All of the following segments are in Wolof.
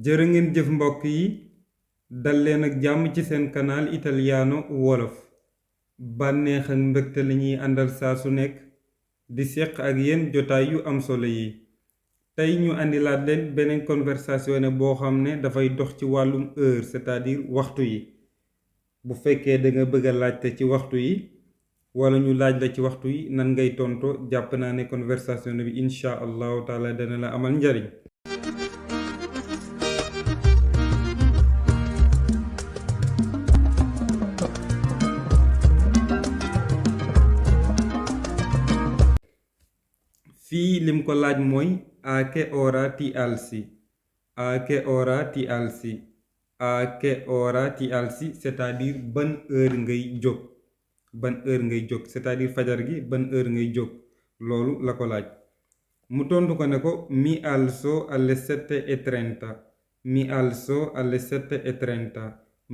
jërë ngeen jëf mbokk yi dal leen ak jàmm ci seen canal italiano wolof bànneex ak mbégte la ñuy àndal saa su nekk di seq ak yéen jotaay yu am solo yi tey ñu àndilaat leen beneen conversation boo xam ne dafay dox ci wàllum heure c'est-à-dire waxtu yi bu fekkee da nga bëgg a laajte ci waxtu yi wala ñu laaj la ci waxtu yi nan ngay tonto jàpp naa ne conversation bi incha allahu taala dana la amal njariñ. fii lim ko laaj mooy a che ora ti alzi a che ora ti alzi a che ora ti alzi c'est-à-dire ban heure ngay jóg c'est-à-dire fajar gi ban heure ngay jóg loolu la ko laaj mu tontu ko ne ko mi alzo alle 7:30 mi alzo alle 7:30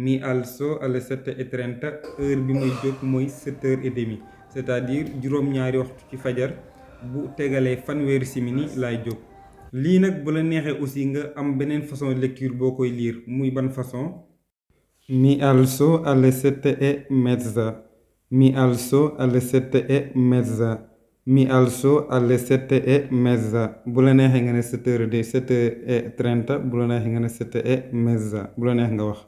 mi alzo alle 7:30 heure bi muy jóg mooy 7h30 c'est-à-dire juróom-ñaari waxtu ci fajar bu tegalee fanweeri simili laay jóg lii nag bu la neexee aussi nga am beneen façon lecture boo koy lire muy ban façon mi alzo alle 7:30 mi alzo alle 7:30 mi alzo alle 7:30 bu la neexee nga ne 7h30 bu la neexee nga ne 7:30 bu la neex nga wax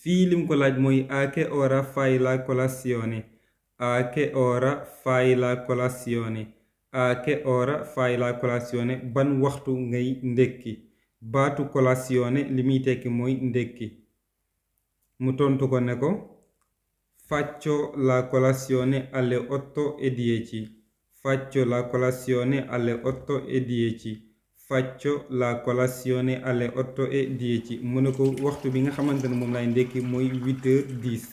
fii lim ko laaj mooy a che ora fai la colazione a che ora fai la colazione a che ora fai la colazione ban waxtu ngay ndekki baatu colazione li muy tekki mooy ndekki mu tontu ko ne ko faccio la colazione alle 8:10 faccio la colazione alle 8:10 faccio la colazione alle 8:10 mu ne ko waxtu bi nga xamante ne moom lay ndekki mooy 8h10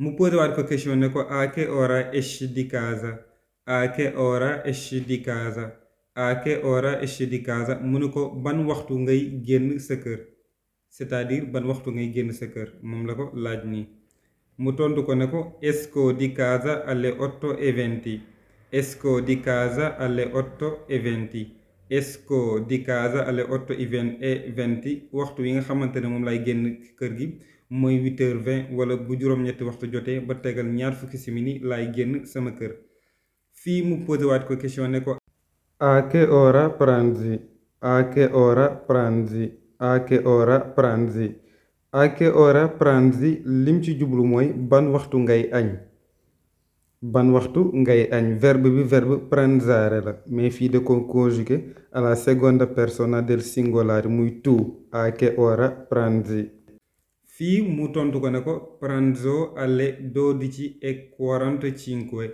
mu posé waat ko question ne ko a che ora esci di casa a che ora esci di casa a che ora esci di casa mu ne ko ban waxtu ngay génn sa kër c'est-à-dire ban waxtu ngay génn sa kër moom la ko laaj nii mu tontu ko ne ko esco di casa alle 8:20 esco di casa alle 8:20 esco di casa alle 8:20 waxtu yi nga xamante ne moom lay génn kër gi mooy 8h20 wala bu juróom-ñetti waxtu jotee ba tegal ñaar fukki simili laay génn sama kër fii mu posé waat ko question ne ko a che ora pranzi a che ora pranzi a che ora pranzi a che ora pranzi lim ci jublu mooy ban waxtu ngay añ ban waxtu ngay añ verbe bi verbe pranzare la mais fii da ko conjugué à la seconda persona del singolare muy tu a che ora pranzi fii mu tontu ko ne ko pranzo alle 12:45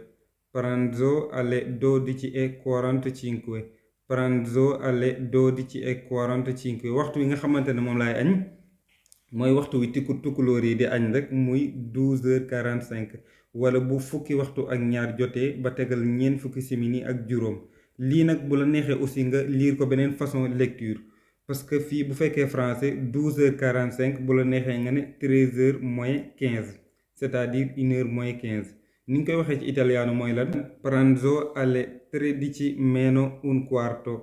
pranzo alle 12:45 pranzo alle 12:45 waxtu wi nga xamante ne moom laay añ mooy waxtu wi tukkulóor yi di añ rek muy 12h45 wala bu fukki waxtu ak ñaar jotee ba tegal ñeent fukki simili ak juróom lii nag bu la neexee aussi nga lire ko beneen façon lecture parce que fii bu fekkee français 12h45 bu la neexee nga ne 13h moins 15 c'est-à-dire 1h moins 15 ni ñu koy waxee ci italiano mooy lan pranzo alle 13:15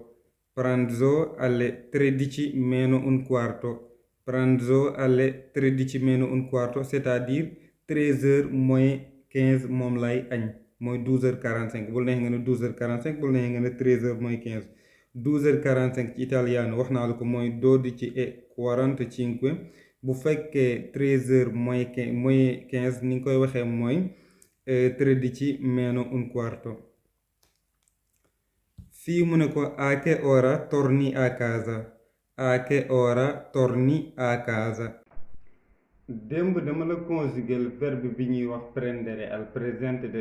pranzo alle 13:15 pranzo alle 13:15 c'est-à-dire 13h moins 15 moom lay añ mooy 12h45 bu la neexee nga ne 12h45 bu la neexee nga ne 13h moins 15 12h45 ci italiano wax naa la ko mooy 12:45 bu fekkee 13h moins 15 ni nga koy waxee mooy 13:15 fii mu ne ko a che ora torni a casa a che ora torni a casa démb dama la conjuguer verbe bi ñuy wax prendere al presente de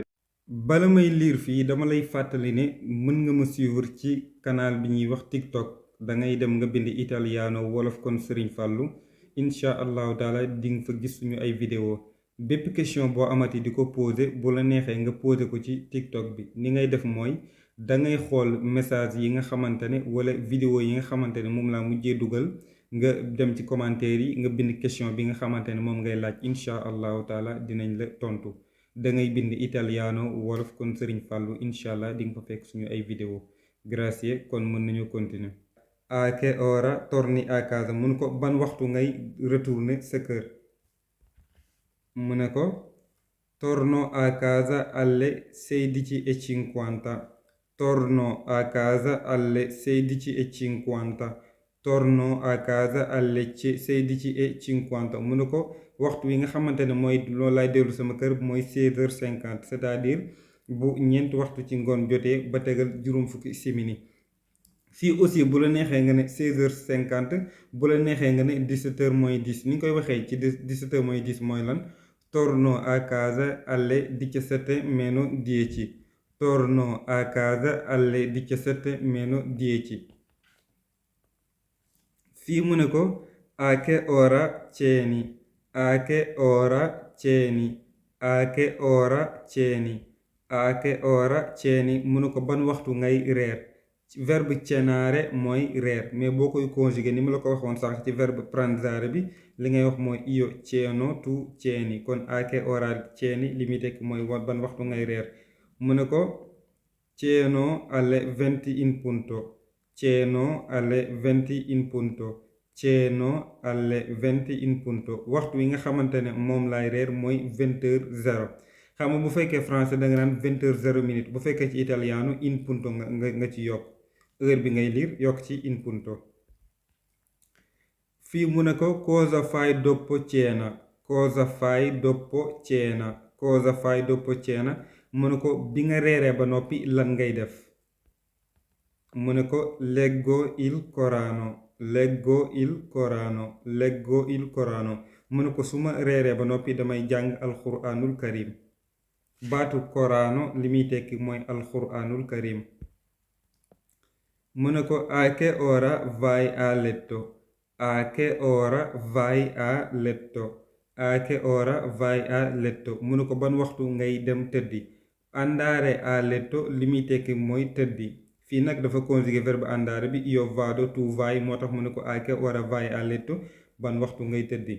bala may liir fii dama lay fàttali ne mën nga ma suivre ci canal bi ñuy wax TikTok da ngay dem nga bind italiano wolof kon Serigne Fallou incha allahu taala di nga fa gis suñu ay vidéo bépp question boo amati di ko poser bu la neexee nga poser ko ci TikTok bi ni ngay def mooy da ngay xool message yi nga xamante ne wala vidéo yi nga xamante ne moom laa mujjee dugal nga dem ci commentaire yi nga bind question bi nga xamante ne moom ngay laaj incha allahu taala dinañ la tontu da ngay bind italiano wolof kon Serigne Fallou incha allah di nga fa fekk suñu ay vidéo gracias kon mën nañu continuer a che ora torni a casa mu ne ko ban waxtu ngay retourner sa kër mu ne ko torno a casa alle 16:50 torno a casa alle 16:50 torno a casa alle 16:50 mu ne ko waxtu wi nga xamante ne mooy loolu laay dellu sama kër mooy 16h50 c'est-à-dire bu ñeenti waxtu ci ngoon jotee ba tegal juróom fukki simili fii aussi bu la neexee nga ne 16h50 bu la neexee nga ne 17h moins 10 ni ñu koy waxee ci 17h moins 10 mooy lan torno a casa alle 17:10 torno a casa alle 17:10 fii mu ne ko a che ora ceni a che ora ceni a che ora ceni a che ora ceni mu ne ko ban waxtu ngay reer verbe cenare mooy reer mais boo koy conjuguer ni ma la ko waxoon sànq ci verbe pranzare bi li ngay wax mooy io ceno tu ceni kon a che ora ceni li muy tekki mooy ban waxtu ngay reer mu ne ko ceno alle 20 in punto ceno alle 20 in punto ceno alle 20 in punto waxtu wi nga xamante ne moom laay reer mooy 20h00 xam nga bu fekkee français da nga naan 20h00 bu fekkee ci italiano in punto nga ci yokk heure bi ngay liir yokk ci in punto fii mu ne ko cosa fai dopo cena cosa fai dopo cena cosa fai dopo cena mu ne ko bi nga reeree ba noppi lan ngay def mu ne ko leggo il Corano leggo il Corano leggo il Corano mu ne ko su ma reeree ba noppi damay jàng alquranul karim baatu Corano li muy tekki mooy alquranul karim mu ne ko a che ora vai a letto a che ora vai a letto a che ora vai a letto mu ne ko ban waxtu ngay dem tëddi andare a letto li muy tekki mooy tëddi fii nag dafa conjuguer verbe andare bi io vado tu vai moo tax mu ne ko a che ora vai a letto ban waxtu ngay tëddi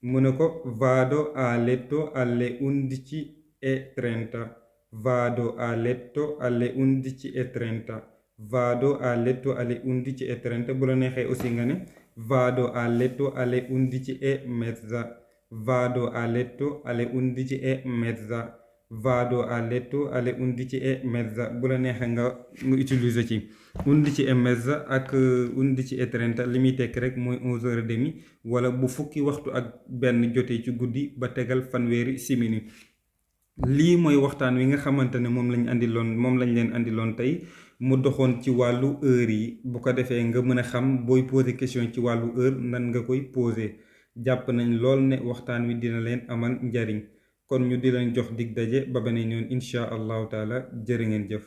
mu ne ko vado a letto alle 11:30 vado a letto alle 11:30 vado a letto alle 11:30 bu la neexee aussi nga ne vado a letto alle 11:30 vado a letto alle 11:30 vado a letto alle 11:30 bu la neexee nga utiliser ci 11:30 ak 11:30 li muy tekk rek mooy 11h30 wala bu fukki waxtu ak benn jotee ci guddi ba tegal fanweeri simili lii mooy waxtaan wi nga xamante ne moom lañ leen andiloon tey mu doxoon ci wàllu heure yi bu ko defee nga mën a xam booy poser question ci wàllu heure nan nga koy poser jàpp nañ lool ne waxtaan wi dina leen amal njariñ kon ñu di leen jox dig daje ba beneen yoon incha allahu taala jërë ngeen jëf